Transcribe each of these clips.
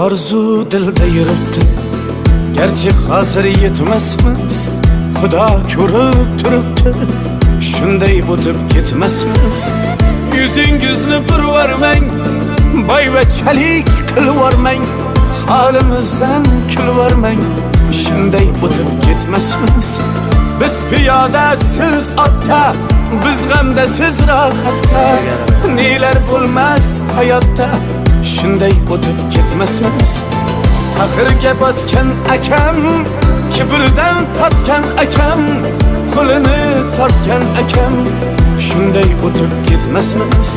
Orzu dilda yuribdi, garchi hozir yetmasmiz, Xudo ko'rib turibdi, shunday o'tib ketmasmiz. Yuzingizni burvarmang, boyvachchalik qilvormang, holimizdan kulvormang, shunday o'tib ketmasmiz. Biz piyoda, siz otda, biz g'amda, siz rohatda, nelar bo'lmas hayotda, shunday o'tib ketmasmiz. Axirga botgan akam, kibrdan tatgan akam, qo'lini tortgan akam, shunday o'tib ketmasmiz.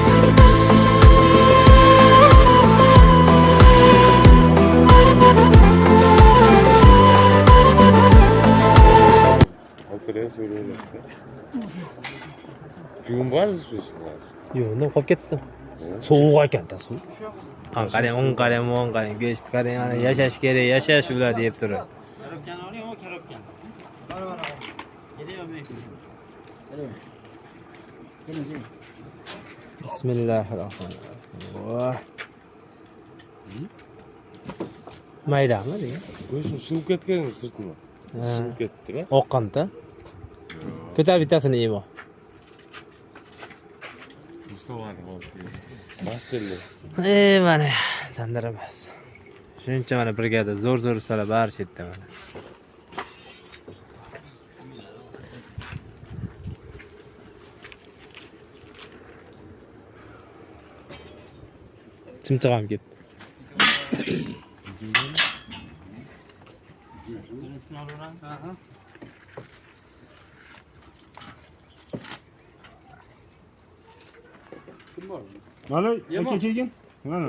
Yo'q, undan qolib ketibdi. Sovuq ekan-da suv. Ha, qarang, o'ng qarang, o'ng qarang, go'sht qarang, ana yashash kerak, yashash ular deb turib. Korobkani oling, o korobkani. Bismillahirrohmanirrohim. Voh. Maydami degan? Go'shtni shivib ketgan sirtini. Ha. Shivib ketdi-da. Oqqanda. Ko'tar bittasini yeb ol. Mastelli. Ey mana tandir emas. Shuncha mana brigada zo'r-zo'r ustalar bari shu yerda mana. Chimchiq ham ketdi. Mana aka kelgin. Mana.